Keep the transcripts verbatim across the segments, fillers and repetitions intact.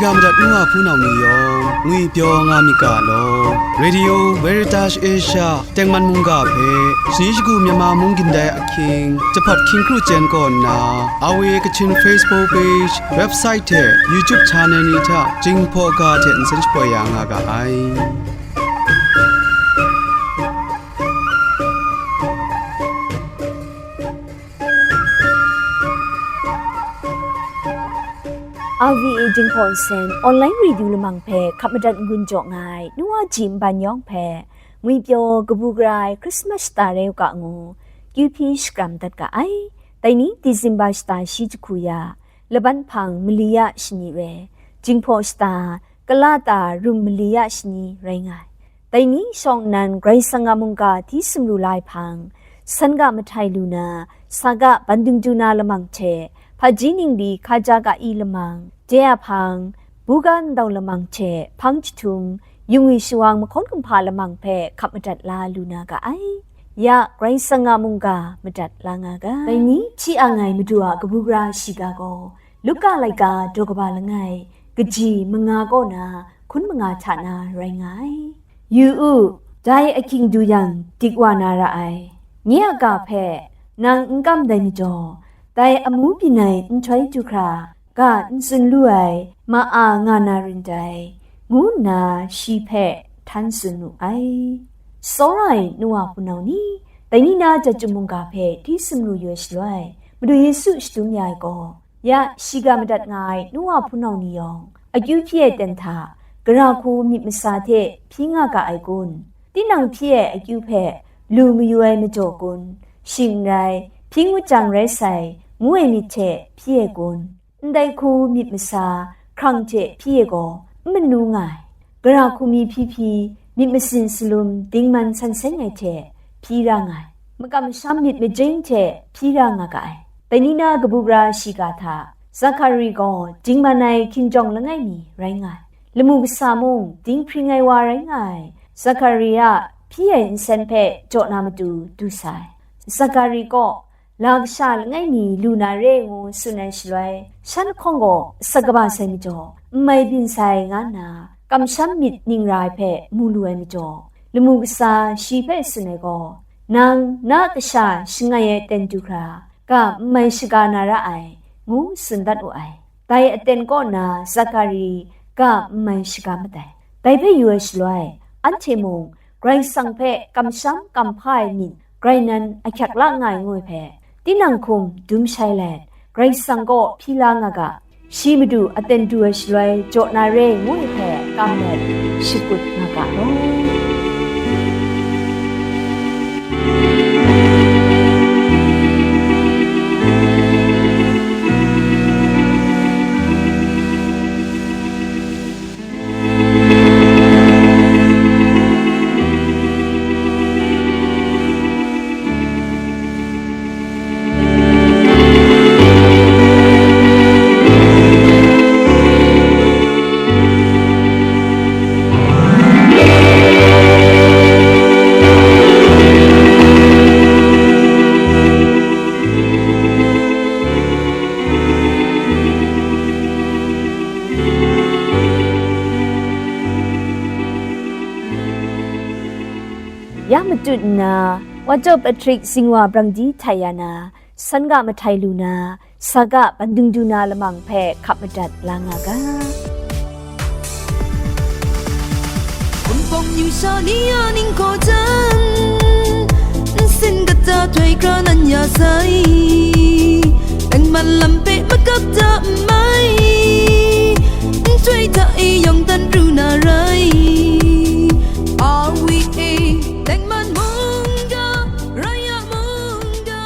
Ya madat nu wa hpunau ni yawng, ngwipyaw nga myit ga law. Radio Veritas Asia tengman mungga hpe, shani shagu Myanmar mung gindai ahkying, jahpat hkying kru chyen kaw nna, A W A Kachin Facebook page, website hte YouTube channel ni hta Jinghpaw ga hte nsen shapoi ya nga ga ai. R V A Jinghpaw Nsen online radio lamang hpe hkap madat n-gun jaw nga ai, nu wa ji nban yawng hpe, ngwipyaw kabu gara ai Christmas shata rai u ga ngu, kyu hpyi shakram dat ga ai. Dai ni December shata shi jahku ya, laban hpang mali ya shani re, Jinghpaw shata, kala ta rum mali ya shani rai nga ai. Dai ni shawng nnan Karai Kasang a mungga hti sumru la ai hpang, san ga mahtai lu na, sa ga ban dingdu na lamang hte, hpaji ningli hkaja ga i lamang, de a hpang, buga ndau lamang hte hpang jahtum, yungwi shawang mahkawn kumhpa lamang hpe hkap madat la lu na ga ai. Ya, Karai Kasang a mungga madat la nga ga. Dai ni hpyi ang ai Madu a kabu gara shiga gaw, Luka laika daw kaba langai, kaji manga kaw na hkun manga hta na rai nga ai. Yu u, dai ahkying du yang dik wa na ra ai. Nye a ga hpe nang n kam dai majaw, dai amu byin ai nhtoi du hkra ga n tsun lu ai ma a nga na rin dai, ngu nna shi hpe htan tsun mu ai. Tsawra ai nu wa hpunau ni, dai ni na jat chyum mungga hpe hti sumru yu ai shaloi, Madu Yesu shadum ya ai gaw, ya shiga madat nga ai nu wa hpunau ni yawng, akyu hpyi ai ten hta, gara hku myit masa hte hpyi nga ga ai kun? Tinang hpyi ai akyu hpe lu mayu ai majaw kun? Shing n rai, hpyi ngut jang rai sai, ngu ai myit hte hpyi ai kun? Ndai hku myit masa, hkrang hte hpyi ai gaw, n manu nga ai. Gara hku mi hpyi hpyi, myit masin salum dingman san seng ai hte hpyi ra nga ai. Makam masham myit majing hte hpyi ra nga ga ai. Dai ni na kabu gara shiga hta, Zakari gaw dingman ai hkinjawng langai mi rai nga ai. Lamu kasa mung dinghpring ai wa rai nga ai. Zakari a hpyi ai nsen hpe jaw na matu du sai. Zakari kaw, la kasha langai mi lu na re ngu tsun ai shaloi, shan lahkawng gaw asak kaba sai majaw, n mai byin sai nga nna, kamsham myit ning ra ai hpe mu lu ai majaw, lamu kasa shi hpe tsun ai gaw, nang na kasha shangai ai ten du hkra, ga n mai shaga na ra ai, ngu tsun dat wu ai. Dai aten kaw na Zakari ga n mai shaga mat ai. Dai hpe yu ai shaloi, anhte mung Karai Kasang hpe kamsham kamhpa ai myit grai nan ahkyak la nga ai ngu ai hpe, tinang hkum dum shai let, Karai Kasang kaw hpyi la nga ga, shi Madu aten du ai shaloi jaw na re ngu ai hpe kam let, shakut nga ga law. Ya matut nna, Wajaw Patrick Zingwa Brangdi htai ya na, san ga mahtai lu na, sa ga ban dingdu na lamang hpe hkap madat la nga ga. Hpunpawng yu sha ni a ninghkaw jan, nsin kata htoi kra nan ya sai. Tengman lam hpe makap ta n mai, nhtoi hta e yawng dan pru na rai. R V A, Tengman mungga, Raya mungga,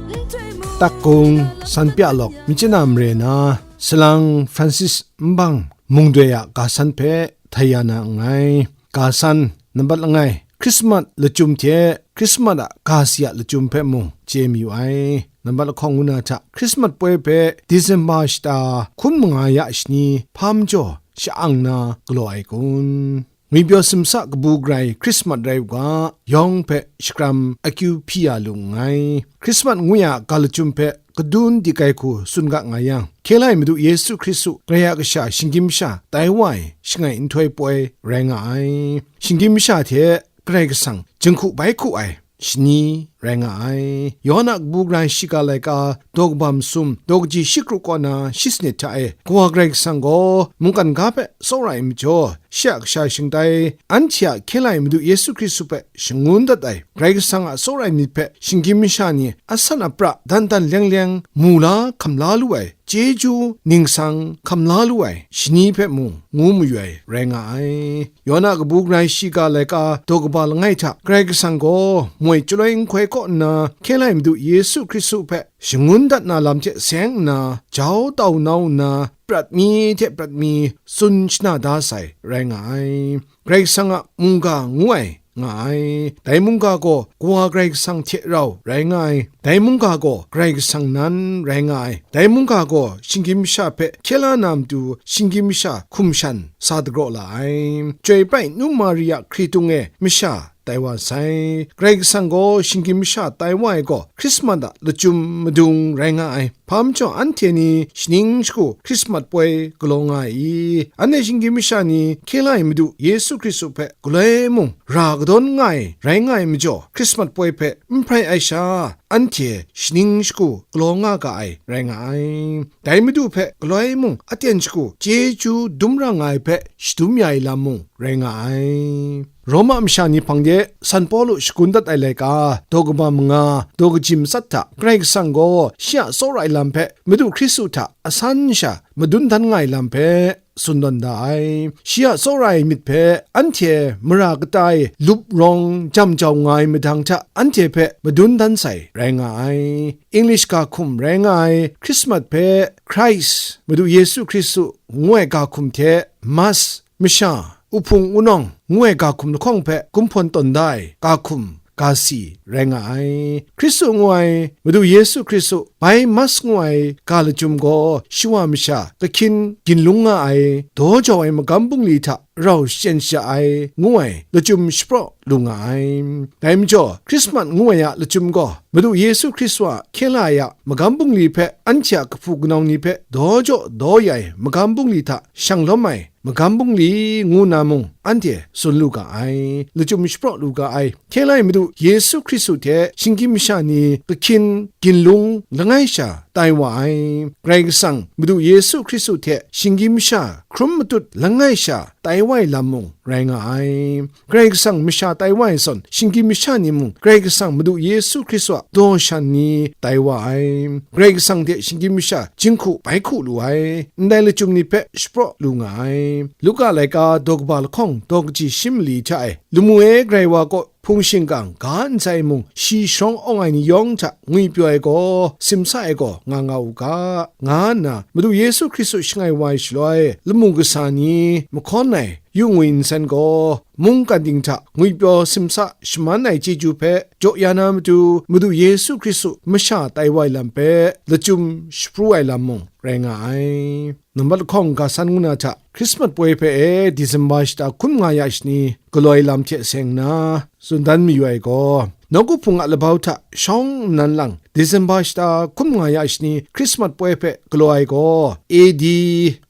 nhtoi mung. Takgung, Sanpya Lawk, Myitkyina mare na, Salang Francis Nbang Mungdoi a ga san hpe htai ya na nngai. Ga san, nambat langai, Christmas lachyum hte Christmas a ga si a lachyum hpe mung chye mayu ai. Nambat lahkawng ngu na hta, Christmas poi hpe December shata hkun manga ya shani hpa majaw sha-ang na galaw ai kun? Ngwipyaw simsa kabu gara ai Christmas rai u ga, yawng hpe shakram akyu hpyi ya lu nngai. Christmas ngwi a ga lachyum hpe kadun dik ai hku tsun ga nga yang, hkye la ai Madu Yesu Hkristu, Karai a Kasha, shinggyim masha tai wa ai shangai nhtoi poi rai nga ai. Shinggyim masha hte Karai Kasang jinghku bai hku ai shani rai nga ai. Yawhan a kabu gara shiga laika, daw kaba masum, daw kaji shi kru kaw na shi sanit hta e, Kawa Karai Kasang gaw mungkan ga hpe tsawra ai majaw, shi a kasha shingtai, anhte a hkye la ai Madu Yesu Hkristu hpe shangun dat ai, Karai Kasang a tsawra ai myit hpe shinggyim masha ni asan apra dan dan leng leng mu la hkam la lu ai, chyeju ningsang hkam la lu ai shani hpe mung ngu mayu ai rai nga ai. Yawhan a kabu gara shiga laika, daw kaba langai hta, Karai Kasang gaw moi chyaloi nhtoi kaw nna, hkye la ai Madu Yesu Hkristu hpe shangun dat na lam hte seng nna, jau tau nau nna, prat mi hte prat mi tsun shana da sai rai nga ai. Karai Kasang a mungga ngu ai nga ai. Dai mungga gaw Kawa Karai Kasang hte rau rai nga ai. Dai mungga gaw Karai Kasang nan rai nga ai. Dai mungga gaw shinggyim masha hpe hkye la na matu, shinggyim masha hkum shan sa dagraw la ai. Chyoi bai nu Mari a hkritung e masha tai wa sai. Karai Kasang gaw shinggyim masha tai wa ai gaw, Hkrismat a lachyum madung rai nga ai. Hpa majaw anhte ni shaning shagu Hkrismat poi galaw nga ai i? Anhte shinggyim masha ni hkye la ai Madu Yesu Hkristu hpe galoi mung ra kadawn nga ai rai nga ai majaw, Hkrismat poi hpe n hprai ai sha, anhte shaning shagu galaw nga ga ai rai nga ai. Dai Madu hpe galoi mung aten shagu chyeju dum ra nga ai hpe shadum ya ai lam mung rai nga ai. Roma masha ni hpang de San Pawlu shagun dat ai laika, daw kaba manga, daw kaji matsat hta, Karai Kasang gaw shi a tsawra ai lam hpe Madu Hkristu hta asan sha madun dan nga ai lam hpe tsun tawn da ai. Shi a tsawra ai myit hpe anhte mara kata e lup rawng jam jau nga ai madang hta, anhte hpe madun dan sai rai nga ai. English ga hkum rai nga ai Hkrismat hpe Christ, Madu Yesu Hkristu ngu ai ga hkum hte Mass, masha, uhpung unawng ngu ai ga hkum lahkawng hpe kumhpawn tawn da ai ga hkum ga si rai nga ai. Hkristu ngu ai Madu Yesu Hkristu bai Mass ngu ai ga lachyum gaw shawa masha kahkyin ginlung nga ai, daw jau ai magam bungli hta rau shachyen shaja ai ngu ai lachyum shapraw lu nga ai. Dai majaw, Hkrismat ngu ai a lachyum gaw Madu Yesu Hkristu a hkye la ai a magam bungli hpe anhte a kahpu kanawn ni hpe daw jaw daw ya ai magam bungli hta shang lawm ai magam bungli ngu na mung anhte tsun lu ga ai, lachyum shapraw lu ga ai. Hkye la ai Madu Yesu Hkristu hte shinggyim masha ni kahkyin ginlung langai sha tai wa ai. Karai Kasang Madu Yesu Hkristu hte shinggyim masha hkrum matut langai sha tai wa ai lam mung rai nga ai. Karai Kasang masha tai wa ai zawn, shinggyim masha ni mung Karai Kasang Madu Yesu Hkristu a daw shan ni tai wa ai. Karai Kasang hte shinggyim masha jinghku bai hku lu ai, ndai lachyum ni hpe shapraw lu nga ai. Luka laika daw kaba lahkawng daw kaji shi mali hta e, lamu e grai wa kaw hpung shingkang ga ntsa e mung, shi sharawng awng ai ni yawng hta ngwipyaw ai gaw, simsa ai gaw nga nga u ga, nga nna Madu Yesu Hkristu shangai wa ai shaloi, lamu kasa ni mahkawn ai yu ngwi nsen gaw, mungkan ting hta ngwipyaw simsa shaman ai chyeju hpe jaw ya na matu, Madu Yesu Hkristu masha tai wa ai lam hpe lachyum shapru ai lam mung rai nga ai. Nambat lahkawng ga san ngu na hta, Hkrismat poi hpe e Disemba shata hkum nga ya shani galaw ai lam hte seng nna, tsun dan mayu ai gaw, nawku hpung a labau hta shawng nnan lang, Disemba shata hkum nga ya shani Hkrismat poi hpe galaw ai gaw, A D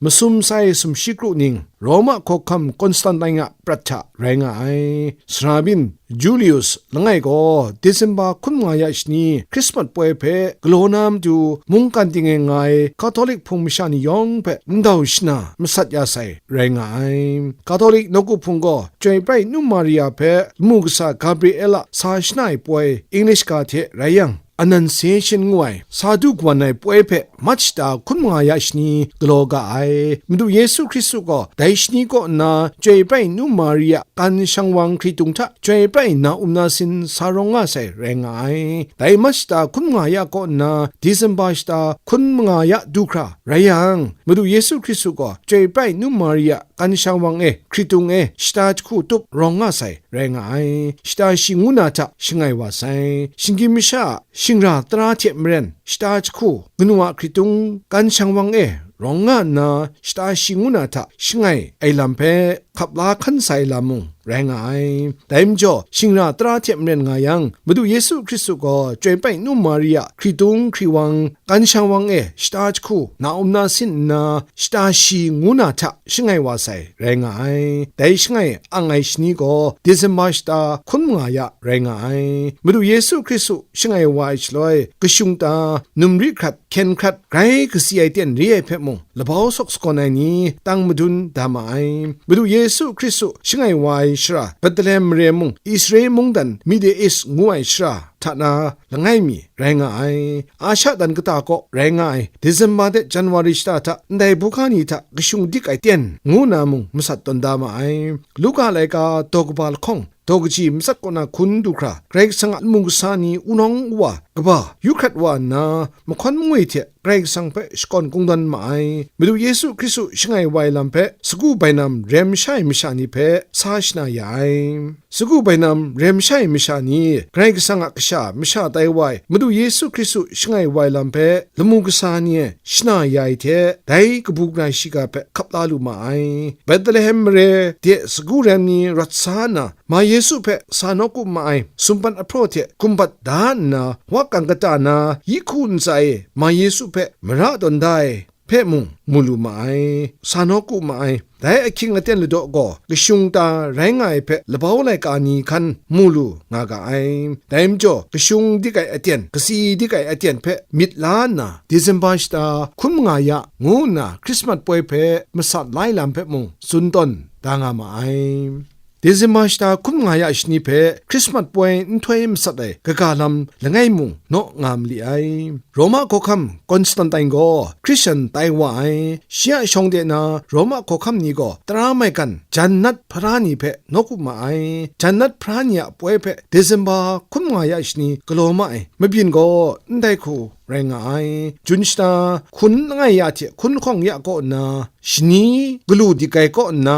masum sai sumshi kru ning, Roma hkawhkam Konstantin a prat hta rai nga ai. Sara byin Julius langai gaw, Disemba hkum nga ya shani Hkrismat poi hpe galaw na matu, mungkan ting e nga ai Katolik hpung masha ni yawng hpe ndau shana masat ya sai rai nga ai. Katolik nawku hpung gaw Chyoi Prai Nu Maria hpe lamu kasa Gabriel a sa shana ai poi, English ga hte rai yang, Annunciation ngu ai, sa du kawan ai poi hpe March shata hkum nga ya shani galaw ga ai. Madu Yesu Hkristu gaw dai shani kaw nna Chyoi Prai Nu Maria kan shang wang hkritung hta Chyoi Prai na um na sin sa rawng nga sai rai nga ai. Dai March shata hkum nga ya kaw nna Disemba shata hkum nga ya du hkra rai yang, Madu Yesu Hkristu gaw Chyoi Prai Nu Maria kan shang wang e, hkritung e, shata jahku tup rawng nga sai rai nga ai. Shata shi ngu na hta shangai wa sai. Shinggyim masha a shingra tara hte maren, shata jahku kanu a hkritung kan shang wang e rawng nga nna, shata shi ngu na hta shangai ai lam hpe hkap la hkan sai lam mung rai nga ai. Dai majaw, shingra tara hte maren nga yang, Madu Yesu Hkristu gaw Chyoi Pai Nu Mari a hkritung hkriwang, kan shang wang e shata jahku, na um na sin nna, shata shi ngu na hta shangai wa sai rai nga ai. Dai shangai ang ai shani gaw Disemba shata hkum nga ya rai nga ai. Madu Yesu Hkristu shangai wa ai shaloi, kashung ta, numri hkrat, hkyen hkrat, grai kasi ai ten re ai hpe mung, labau sawk sagawn ai ni tang madun da ma ai. Madu Yesu Hkristu shangai wa ai shara, Betlehem mare mung, Israel mungdan Middle East ngu ai shara hta na langai mi rai nga ai. Asha dan kata kaw rai nga ai Disemba de January shata hta ndai buga ni hta kashung dik ai ten ngu na mung masat tawn da ma ai. Luka laika daw kaba lahkawng daw kaji matsat kaw na hkun du hkra, Karai Kasang a lamu kasa ni wunawng wa, kaba yu hkrat wa nna, mahkawn mangwi hte Karai Kasang hpe shakawn kungdawn ma ai. Madu Yesu Hkristu shangai wa ai lam hpe sagu bainam rem sha ai masha ni hpe sa shana ya ai. Sagu bainam rem sha ai masha ni Karai Kasang a kasha masha tai wa ai Madu Yesu Hkristu shangai wa ai lam hpe lamu kasa ni e shana ya ai hte, dai kabu gara shiga hpe hkap la lu ma ai. Betlehem mare de sagu rem ni rawt sa nna, Ma Yesu hpe sa nawku ma ai sumpan ahpraw hte hkumbat da nna, wa kang kata na yi hku ntsa e Ma Yesu hpe mara tawn da ai hpe mung mu lu ma ai, sa nawku ma ai. Dai ahkying aten ladaw gaw kashung ta rai nga ai hpe labau laika ni hkan mu lu nga ga ai. Dai majaw, kashung dik ai aten, kasi dik ai aten hpe myit la nna, Disemba shata hkum nga ya ngu nna Hkrismat poi hpe masat lai lam hpe mung tsun tawn da nga ma ai. Disemba shata hkum nga ya shani hpe Hkrismat poi nhtoi masat ai kaga lam langai mung naw nga mali ai. Roma hkawhkam Constantine gaw Hkristan tai wa ai. Shi a shawng de na Roma hkawhkam ni gaw tara maigan jan nat hpara ni hpe nawku ma ai. Jan nat hpara ni a poi hpe Disemba hkum nga ya shani galaw ma ai. Mabyin gaw ndai hku rai nga ai. Jun shata hkun langai ya hte hkun lahkawng ya kaw nna, shani galu dik ai kaw nna,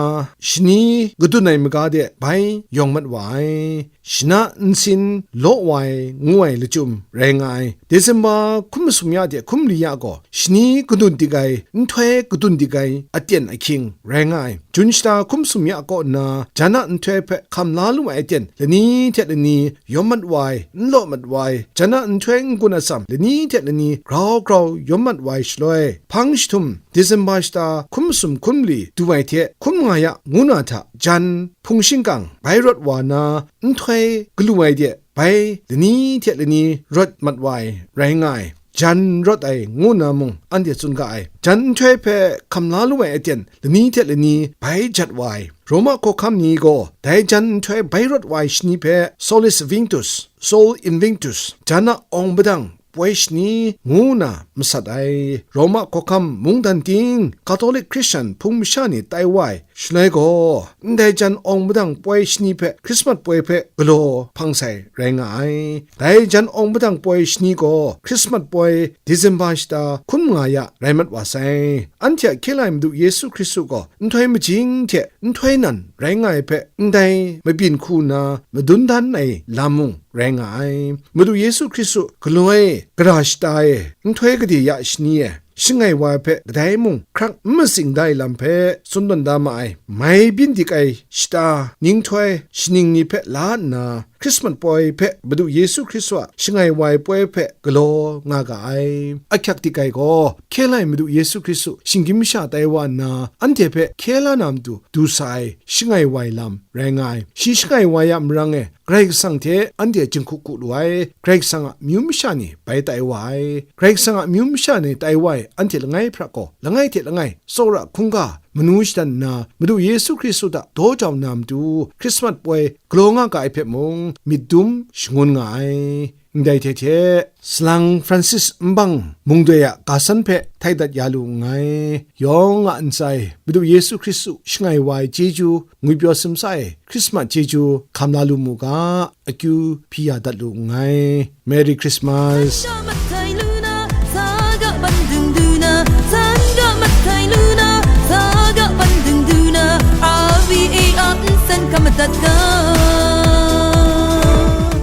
shani kadun ai maga de bai yawng mat wa ai. Shana nsin law wa ai ngu ai lachyum rai nga ai. Disemba hkum masum ya hte hkum li ya gaw, shani kadun dik ai, nhtoi kadun dik ai aten ahkying rai nga ai. Jun shata hkum sum ya kaw nna, jan a nhtoi hpe hkam la lu ai aten lani hte lani yawm mat wa ai, n law mat wa ai, jan a nhtoi n-gun atsam lani hte lani grau grau yawm mat wa ai shaloi, hpang jahtum Disemba shata hkum sum hkum li du ai hte hkum nga ya ngu na hta jan hpung shingkang bai rawt wa na, nhtoi galu ai de bai lani hte lani rawt mat wa ai rai nga ai. Jan rawt ai ngu na mung anhte tsun ga ai. Jan nhtoi hpe hkam la lu ai aten lani hte lani bai jat wa ai. Roma hkawhkam ni gaw dai jan nhtoi bai rawt wa ai shani hpe Solis Invictus, Sol Invictus, jan a awng padang poi shani ngu na masat ai. Roma hkawhkam mungdan ting Katolik Hkristan hpung masha ni tai wa ai. Shaloi gaw, ndai jan awng padang poi shani hpe Hkrismat poi hpe galaw hpang sai rai nga ai. Dai jan awng padang poi shani gaw Hkrismat poi Disemba shata hkum nga ya rai mat wa sai. Anhte a hkye la ai Madu Yesu Hkristu gaw nhtoi majing hte nhtoi nan rai nga ai hpe ndai mabyin hku nna madun dan ai lam mung rai nga ai. Madu Yesu Hkristu galoi gara shata e nhtoi gade ya shani e shangai wa ai hpe kadai mung hkrak n matsing da ai lam hpe tsun tawn da ma ai. Mai byin dik ai shata ninghtoi shaning ni hpe la nna, Hkrismat poi hpe Madu Yesu Hkristu a shangai wa ai poi hpe galaw nga ga ai. Ahkyak dik ai gaw, hkye la ai Madu Yesu Hkristu shinggyim masha tai wa nna, anhte hpe hkye la na matu du sa ai shangai wa ai lam rai nga ai. Shi shangai wa ai a marang e, Karai Kasang hte anhte jinghku hku lu ai, Karai Kasang a myu masha ni bai tai wa ai, Karai Kasang a myu masha ni tai wa ai anhte langai hpra gaw, langai hte langai tsawra hkungga manu shadan nna, Madu Yesu Hkristu hta daw jau na matu, Hkrismat poi galaw nga ga ai hpe mung, myit dum shangun nga ai. Ndai hte hte, salang Francis nbang mungdoi a ga san hpe htai dat ya lu nngai. Yawng a ntsa e, Madu Yesu Hkristu shangai wa ai chyeju, ngwipyaw simsa e, Hkrismat chyeju hkam la lu mu ga, akyu hpyi ya dat lu nngai. Merry Christmas.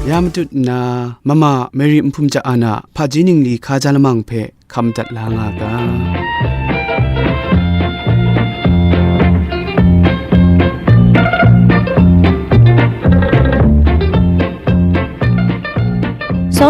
Ya matut nna, Mama Mary Nhpum Ja Ana hpaji ningli hkaja lamang hpe hkam dat la nga ga.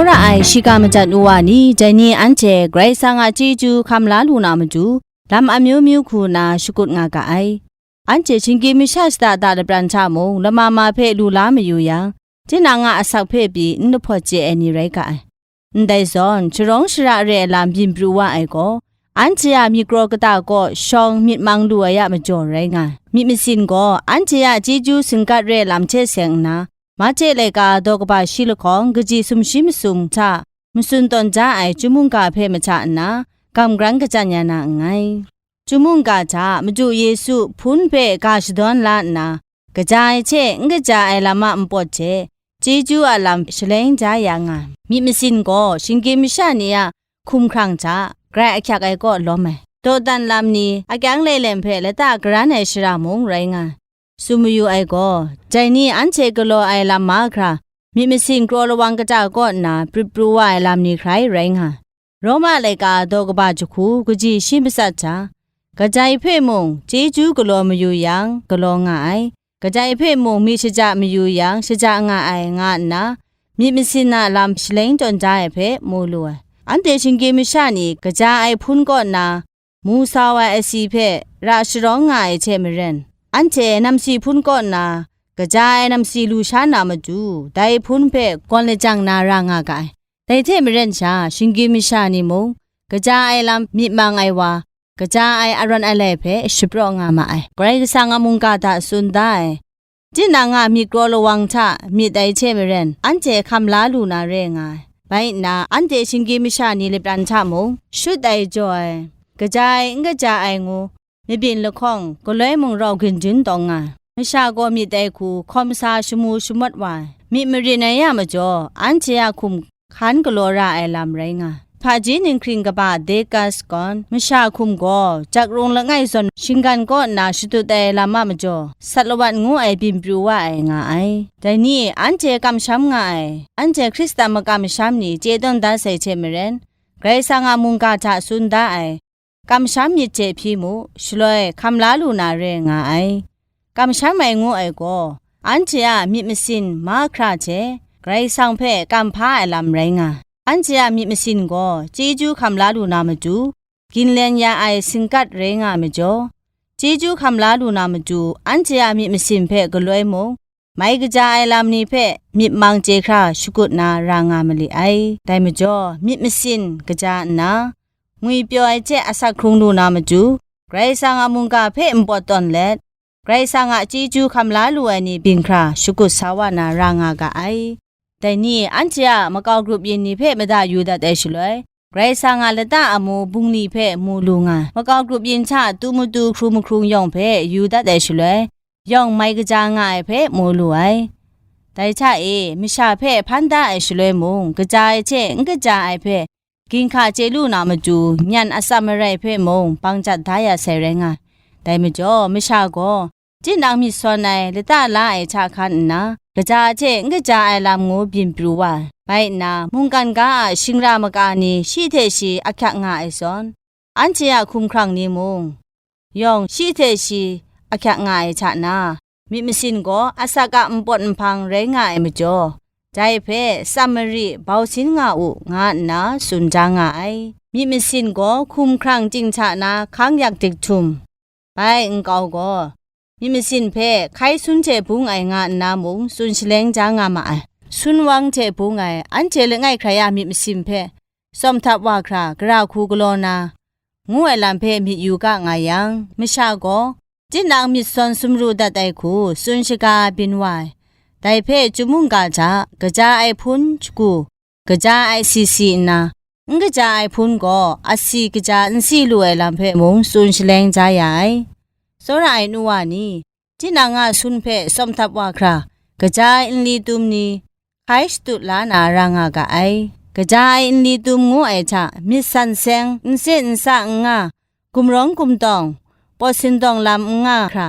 Tsawra ai shiga majat nu wa ni, dai ni anhte Karai Kasang a chyeju hkam la lu na matu, lam amyu myu hku nna shakut nga ga ai. Anhte shinggyim masha shada da lapran hta mung, lama ma hpe lu la mayu yang, tinang a asak hpe pyi n lahpawt chye ai ni rai ga ai. Ndai zawn, sharawng shara re ai lam byin pru wa ai gaw, anhte a myit kraw kata kaw shawng myit mang lu ai a majaw rai nga ai. Myit masin gaw, anhte a chyeju singkat re ai lam hte seng nna, Mahte laika daw kaba shi lahkawng, kaji sumshi masum hta matsun tawn ja ai chyum mungga hpe mahta nna, gam gran kajan ya na nngai. Chyum mungga hta Madu Yesu hpun hpe ga shadawn la nna, kaja ai hte n kaja ai lam a npawt hte, chyeju a lam shaleng ja ya nga ai. Myit masin gaw shinggyim masha ni a hkumhkrang hta grai ahkyak ai kaw lawm ai. Dawdan lam ni akyang lelem hpe lata karan ai shara mung rai nga ai. Tsun mayu ai gaw, dai ni anhte galaw ai lam mahkra, myit masin kraw lawang kata kaw nna prit pru wa ai lam ni hkrai rai nga ai. Roma laika daw kaba jahku kaji shi matsat hta, kadai hpe mung chyeju galaw mayu yang, galaw nga ai, kadai hpe mung myit shaja mayu yang, shaja nga ai, nga nna, myit masin a lam shaleng tawn da ai hpe mu lu ai. Anhte shinggyim masha ni kaja ai hpun kaw nna, mu sa wa ai asi hpe ra sharawng nga ai hte maren, anhte namsi hpun kaw nna, kaja ai namsi lu sha na matu, dai hpun hpe gawn lajang na ra nga ga ai. Dai hte maren sha, shinggyim masha ni mung, kaja ai lam myit mang ai wa, kaja ai arawn alai hpe shapraw nga ma ai. Karai Kasang a mungga hta tsun da ai, tinang a myit kraw lawang hta myit ai hte maren, anhte hkam la lu na re nga ai. Bai nna, anhte shinggyim masha ni lapran hta mung, shut ai jaw ai, kaja ai n kaja ai ngu, mabyin lahkawng, galoi mung rau ginjun tawng nga ai. Masha gaw myit ai hku hkawm sa shamu shamawt wa ai. Myit marin ai a majaw, anhte a hkum hkan galaw ra ai lam rai nga ai. Hpaji ninghkring kaba Dekas gaw, masha hkum gaw, jakrung langai zawn shinggan kaw nna shatut ai lam a majaw, sat lawat ngu ai byin pru wa ai nga ai. Dai ni anhte kamsham nga ai, anhte Hkristan makam masham ni chye tawn da sai hte maren, Karai Kasang a mungga hta tsun da ai, kamsham myit hte hpyi mu, shaloi hkam la lu na re nga ai. Kamsham ai ngu ai gaw, anhte a myit masin mahkra hte Karai Kasang hpe kam hpa ai lam rai nga ai. Anhte a myit masin gaw chyeju hkam la lu na matu, ginlen ya ai singkat rai nga ai majaw, chyeju hkam la lu na matu, anhte a myit masin hpe galoi mung, mai kaja ai lam ni hpe myit mang chye hkra shakut na ra nga ma li ai. Dai majaw, myit masin kaja nna, ngwipyaw ai hte asak hkrung lu na matu, Karai Kasang a mungga hpe npawt tawn let, Karai Kasang a chyeju hkam la lu ai ni byin hkra shakut sa wa na ra nga ga ai. Dai ni anhte a makau grup yin ni hpe mada yu dat ai shaloi, Karai Kasang a lata amu bungli hpe mu lu nga ai. Makau grup yin hta tu matu hkru mahkrung yawng hpe yu dat ai shaloi, yawng mai kaja nga ai hpe mu lu ai. Dai hta e, masha hpe hpan da ai shaloi mung, kaja ai hte n kaja ai hpe ginhka chye lu na matu, nyan atsam marai hpe mung bang jat da ya sai rai nga ai. Dai majaw, masha gaw, tinang myit sawn ai, lata la ai hta hkan nna, kaja hte n kaja ai lam ngu byin pru wa ai. Bai nna, mungkan ga a shingra maka ni shi hte shi ahkyak nga ai zawn, anhte a hkumhkrang ni mung, yawng shi hte shi ahkyak nga ai hta na, myit masin gaw asak a npawt nhpang rai nga ai majaw, dai hpe tsam mari bau sin nga u, nga nna tsun da nga ai. Myit masin gaw hkumhkrang ting hta na hkang yak dik htum, bai nkau gaw, myit masin hpe hkai sun hte bung ai nga nna mung tsun shaleng ja nga ma ai. Sun wang hte bung ai, anhte langai hkrai a myit masin hpe tsawm htap wa hkra, gara hku galaw na, ngu ai lam hpe myit yu ga nga yang, masha gaw, tinang myit sawn sumru dat ai hku tsun shaga byin wa ai. Dai hpe chyum mungga hta, kaja ai hpun shagu, kaja ai si si nna, n kaja ai hpun gaw asi kaja n si lu ai lam hpe mung tsun shaleng ja ya ai. Tsawra ai nu wa ni, tinang a sun hpe tsawm htap wa hkra, kaja ai nli tum ni, hkai shatut la na ra nga ga ai. Kaja ai nli tum ngu ai hta, myit san seng, n sit n sa n nga, gumrawng gumtawng, pawt sindawng lam n nga hkra,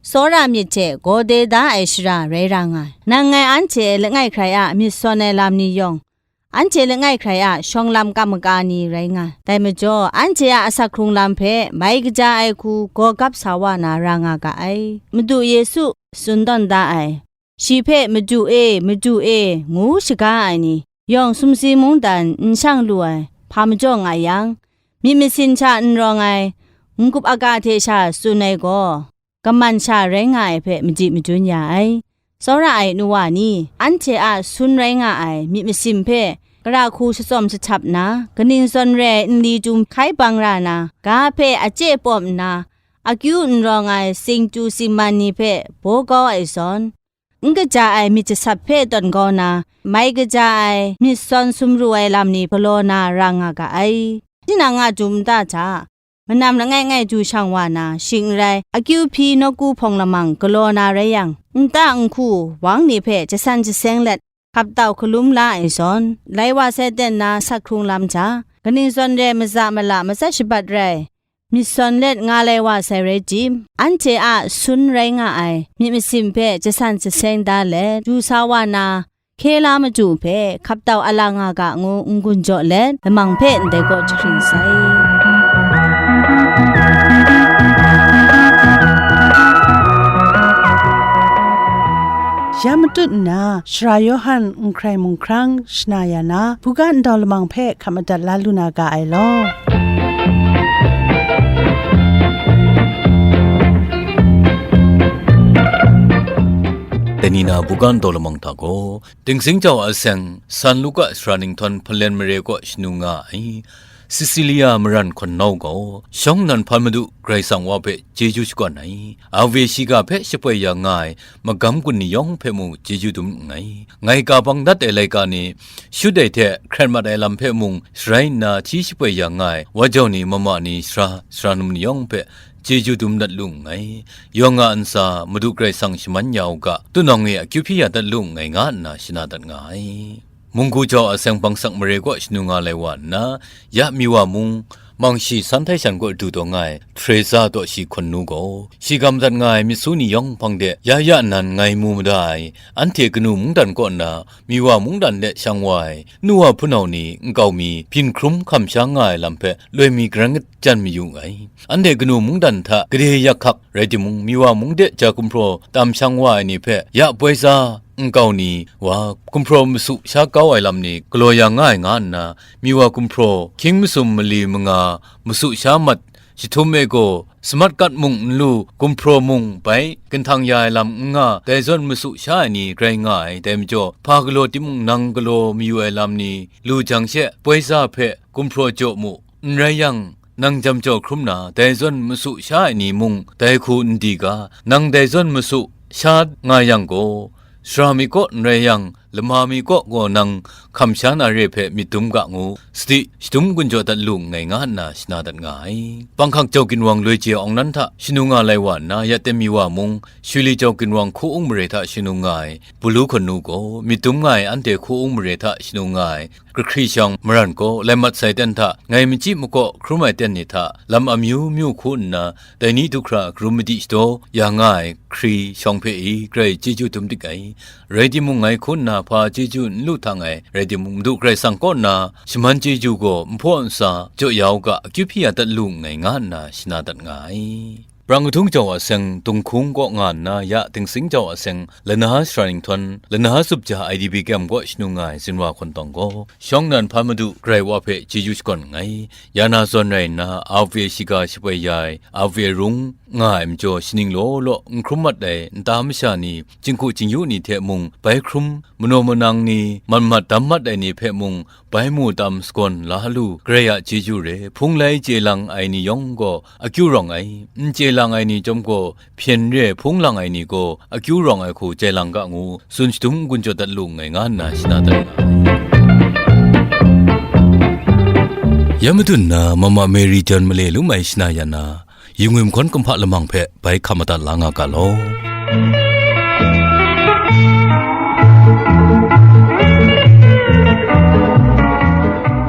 tsawra myit hte gawde da ai shara rai ra nga ai. Nang ngai anhte langai hkrai a myit sawn ai lam ni yawng, anhte langai hkrai a shawng lam kam maka ni rai nga ai. Dai majaw, anhte a asak hkrung lam hpe mai kaja ai hku gaw gap sa wa na ra nga ga ai. Madu Yesu tsun tawn da ai, shi hpe, "Madu e, Madu e," ngu shaga ai ni, yawng sumsi mungdan n shang lu ai hpa majaw nga yang, myit masin hta n rawng ai, n-gup aga hte sha tsun ai gaw, kaman sha rai nga ai hpe madi madun ya ai. Tsawra ai nu wa ni, anhte a sun rai nga ai myit masin hpe, kara hku shatsawm shahtap nna, kaning zawn re ai nli tu hkai bang ra na, ga hpe a chye pawm nna, akyu n rawng ai singtu singman ni hpe baw kau ai zawn, n kaja ai myit jasap hpe tawn kau na, mai kaja ai myit sawn sumru ai lam ni galaw na ra nga ga ai. Tinang a dum nta hta, manam langai ngai du shang wa na, shing n rai, akyu hpyi nawku hpawng lamang galaw na rai yang, nta nhku wang ni hpe jasan jaseng let, hkap tau hkalum la ai zawn, lai wa sai ten na sat hkrung lam hta, kaning zawn re ai maza mala matsat shabat rai, myit sawn let nga lai wa sai rai tim, anhte a sun rai nga ai myit masin hpe jasan jaseng da let, du sa wa na, hkye la matu hpe hkap tau a la nga ga ngu n-gun jaw let, lamang hpe ndai gaw jahkring sai. Ya matut nna, Sara Yawhan n hkrai mung hkrang shana ya na, buga ndau lamang hpe hkap madat la lu na ga ai law. Dai ni na buga ndau lamang hta gaw, Dingsing jau a seng, San Luka sara ninghtawm hpalen mare kaw shanu nga ai, Sisilia maran hkawn nau gaw, shawng nnan hpan Madu Karai Kasang wa hpe chyeju shakawn ai, Ave shiga hpe shapoi ya nga ai magam gun ni yawng hpe mung chyeju dum nngai. Ngai ka bang dat ai laika ni, shut ai hte hkren mat ai lam hpe mung sharai nna hti shapoi ya nga ai, wa jau ni, mama ni, sara, sara num ni yawng hpe chyeju dum dat lu nngai. Yawng a ntsa Madu Karai Kasang shaman ya u ga, tunawng e akyu hpyi ya dat lu nngai, nga nna shana dat nga ai. Munggu jau a seng bangsak mare kaw shanu nga lai wa nna, ya Miwa mung, Mangshi san htai shan kaw du taw nga ai Teresa taw shi hkawn nu gaw, shi ga madat nga ai myit su ni yawng hpang de ya ya nnan ngai mu mada ai, anhte kanu mungdan kaw nna, Miwa mungdan de shang wa ai, nu wa hpunau ni nkau mi byin hkrum hkam sha nga ai lam hpe loi mi garang jan mayu nngai. Anhte kanu mungdan hta gade yak hkak rai timung, Miwa mung de ja gumhpraw tam shang wa ai ni hpe ya poi za nkau ni wa gumhpraw masu sha kau ai lam ni galaw ya nga ai nga nna, Miwa gumhpraw hkying masum mali manga masu sha mat jahtum e gaw, samat gat mung n lu, gumhpraw mung bai ginhtang ya ai lam n nga, dai zawn masu sha ai ni rai nga ai. Dai majaw, hpa galaw timung nang galaw mayu ai lam ni lu jang she, poi za hpe gumhpraw jaw mu, n rai yang, nang jam jaw hkrum na, dai zawn masu sha ai ni mung dai hku n di ga, nang dai zawn masu sha nga yang gaw, sara mi kaw n rai yang, lama mi kaw gaw nang hkam sha na re hpe myit dum ga ngu, sadi shadum gun jaw dat lu nngai, nga nna shana dat nga ai. Panghkak jau ginwang loi je awng nan hta shanu nga lai wa nna, ya temi wa mung, Shuli jau ginwang hku-ung mare hta shanu nga ai, Bulu hkawn nu gaw, myit dum nga ai anhte hku-ung mare hta shanu nga ai, Kahkri shawng maran kaw lai mat sai ten hta, ngai machyi makaw hkrum ai ten ni hta, lam amyu myu hku nna, dai ni du hkra karum madi shadaw ya nga ai Kahkri shawng hpe i grai chyeju dum dik ai. Rai timung, ngai hku nna hpa chyeju n lu htang ai, rai timung, Madu Karai Kasang kaw nna shaman chyeju gaw nhpaw ntsa jaw ya u ga, akyu hpyi ya dat lu nngai, nga nna shana dat nga ai. Brang Kadung jau a seng Dunghkung kaw nga nna, ya Dingsing jau a seng Lana Sara Ninghtawm, Lana Zup Ja I D P Camp kaw shanu nga ai Zinwa Hkawn Tawng gaw, shawng nnan hpa Madu Karai wa hpe chyeju shakawn nngai. Ya na zawn rai nna, Ave shiga shapoi ya ai, Ave rung nga ai majaw, shaning law law n hkrum mat ai nta masha ni, jinghku jingyu ni hte mung bai hkrum, manaw manang ni, man mat dam mat ai ni hpe mung, bai mu tam sagawn la lu, Karai a chyeju re, hpung lai chye lang ai ni yawng gaw akyu rawng ai, n chye lang ai ni chyawm gaw hpyen re, hpung lang ai ni gaw akyu rawng ai hku chye lang ga ngu, tsun shadum n-gun jaw dat lu nngai, nga nna shana dat nga ai. Ya madun na, Mama Mary John male lum ai shana ya na, Yingwi mahkawn kumhpa lamang hpe bai hkam madat la nga ga law.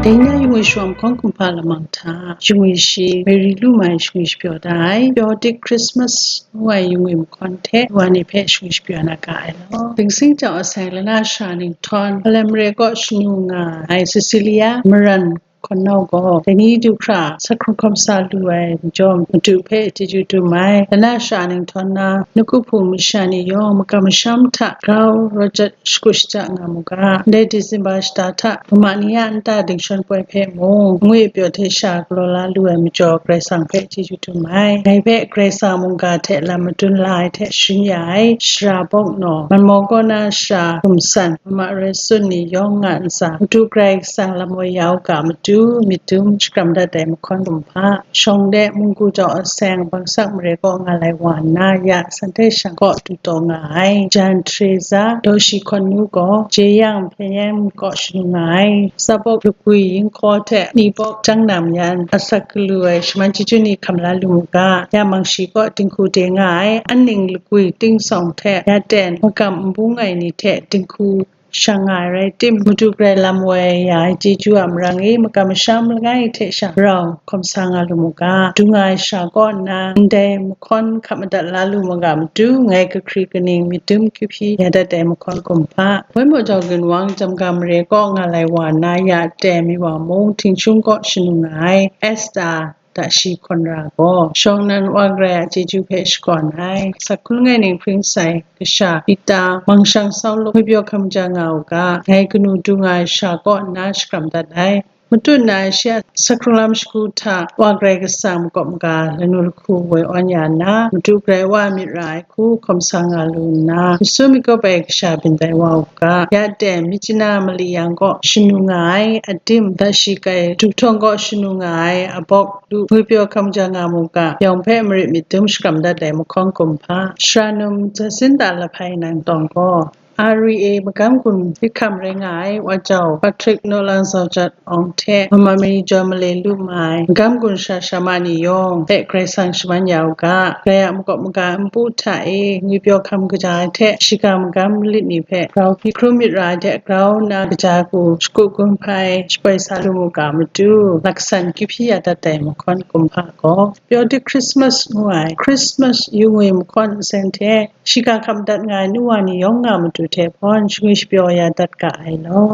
Dai na yingwi shawa mahkawn kumhpa lamang hta, yingwi shi Mary lu mai shingwi shapyaw da ai, Pyaw Dik Christmas ngu ai yingwi mahkawn hte, wa ni hpe shingwi shapyaw na ga ai law. Dingsing jau a seng Lana Sara Ninghtawm, Hpalen mare kaw shanu nga ai Cecilia Maran hkawn nau gaw, dai ni du hkra, sa hkrung hkawm sa lu ai majaw, Madu hpe chyeju dum ai. Lanat shara ning htawn na, nawku hpung masha ni yawng, makam masham hta grau rawt jat shagu shaja nga mu ga. Ndai December shata hta, mama ni a nta dingshawn poi hpe mung, ngwi pyaw hte sha galaw la lu ai majaw, Karai Kasang hpe chyeju dum ai. Ngai hpe Karai Kasang mungga hte lam madun la ai hte sharin ya ai, shara bawng naw, Manmaw kaw na shara hkum san, mama rai tsun ni yawng nga ntsa, Madu Karai Kasang lam woi ya u ga, Madu, myit dum shakram dat ai mahkawn kumhpa, shawng de munggu jau aseng bangsak mare kaw nga lai wa nna, ya san hte shang kaw du taw nga ai, jan htre za, daw shi hkawn nu gaw, jeyang hpyen yan kaw shanu nga ai, tsabawk lagwi yin hkaw hte ni bawk jang nam yan, asak galu ai shaman chyeju ni hkam la lu mu ga, ya mang shi kaw dinghku de nga ai, anning lagwi ting sawng hte, ya ten, magam n bung ai ni hte dinghku shang nga ai rai tim, Madu Karai lam woi ya ai chyeju a marang e, makam masham langai hte sha rau hkawm sa nga lu mu ga, du nga ai sha kaw nna, ndai mahkawn hkap madat la lu mu ga, Madu, ngai kahkri kaning myit dum kyu hpyi ya dat ai mahkawn kumhpa, woi maw jau ginwang jam ga mare kaw nga lai wa na, ya teng mi wa mung, htingshung kaw shanu nga ai, Esta, da shi hkawn ra gaw, shawng nnan wa garai a chyeju hpe shakawn ai. Sak hkun langai ning hpring sai kasha, Pita, mangshang Sauluk, ngwi pyaw hkam ja nga u ga, ngai kanu du nga ai sha kaw nna shakram dat ai. Matut na shi a sak hkrung lam shagu hta, wa Karai Kasang makawp maga lanu lahku woi awn ya nna, Madu Karai Wa myit ra ai hku hkawm sa nga lu nna, masum mi kawp ai kasha byin tai wa u ga, ya teng, Myitkyina mali yang kaw shanu nga ai, adim, da shi kai, duhtawng kaw shanu nga ai, abawk, lu, ngwi pyaw hkam ja nga mu ga, yawng hpe marit myit dum shakram dat ai mahkawn kumhpa, shara num Jacinta Lahpai nang tawng gaw, R E A magam gun hpyi hkam rai nga ai, wa jau Patrick Naw Lang Zau Jat Awng hte, mama mari jaw male lu ma ai, magam gun sha sha ma ni yawng hpe Karai Kasang shaman ya u ga, Karai a makawp maga npu hta e, ngwi pyaw hkam kaja ai hte, shiga magam lit ni hpe grau hpyi hkrum myit ra ai hte, grau nna kaja hku shakut gun hpai, shapoi sa lu mu ga, Madu, laksan kyu hpyi ya dat ai mahkawn kumhpa gaw, pyaw di Christmas ngu ai, Christmas yu ngwi mahkawn nsen hte, shiga hkap dat nga ai nu wa ni yawng nga matu hte hpawn shangwi shapyaw ya dat ga ai law.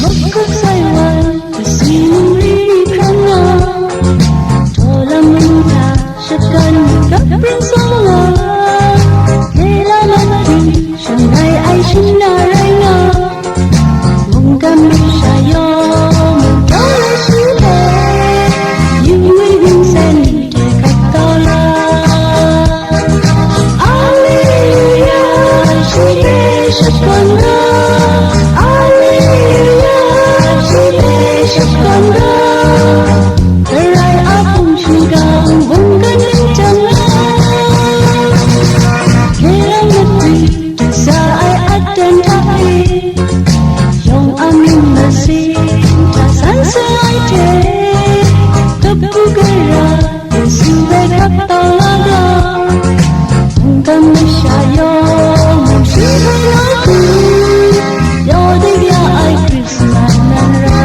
Makuk sai wan, kasi ningri hkran nga, taw lam nta, shakan gap pring song nga, hkela mat hpyi, shangai ai shin na rai nga, mungkan masha yawng, mungkan ai shi hpe, yu ngwi ning sai ni hte hkap kau la. Alleluia, shi hpe shakawn ga. Alleluia, shi hpe shakawn ga. Karai a hpung shingkang mungkan ning jang la. Hkela mat hpyi, du sa ai aten hta e, yawng amying masing hta san sa ai hte, kabu gara Yesu hpe hkap kau la ga, mungkan masha yawng mung shi hpe na hku, yaw ding ya ai Christmas nan rai.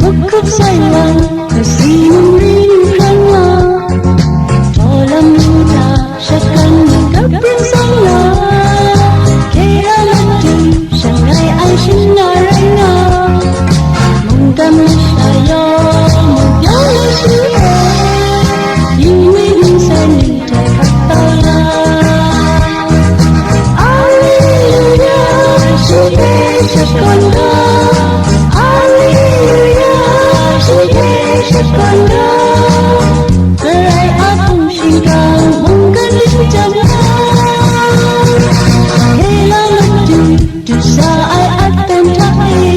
Makuk sai wan, kasi ningri hkran nga, taw lam nta, shakan gap pring song nga, hkela mat hpyi, shangai ai shin na rai nga, mungkan masha yawng, mungkan ai shi hpe, yu ngwi ning sai ni hte hkap kau la. Alleluia, shi hpe shakawn ga. Alleluia, shi hpe shakawn ga. Karai a hpung shingkang mungkan ning jang la, hkela mat hpyi, du sa ai aten hta e,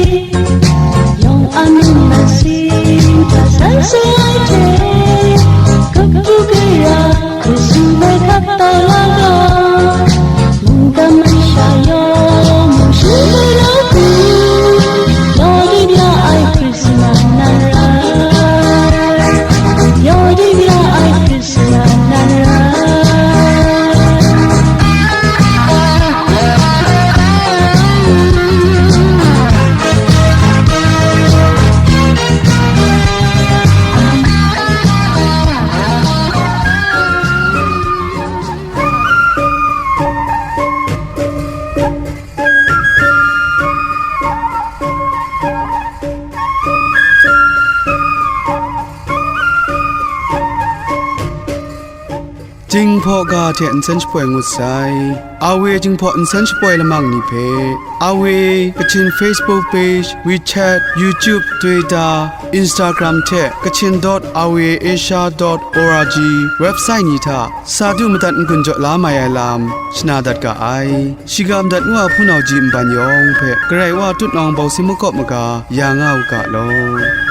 yawng amying masing hta san sa ai hte, kabu gara Yesu hpe hkap kau la ga, mungkan masha yawng mung shi hpe na hku, yaw ding ya ai Christmas nan rai. Hkaw ga hte nsen shapoi ngut sai. Awe Jinghpaw nsen shapoi lamang ni hpe, Awe Kachin Facebook page, WeChat, YouTube, Twitter, Instagram hte Kachin dot awe asia dot org website ni hta sa du madat n-gun jaw la mai ai lam shana dat ga ai. Shiga madat ngu a hpunau ji nban yawng hpe Karai Wa tutnawng bawsing makawp maga ya nga u ga law.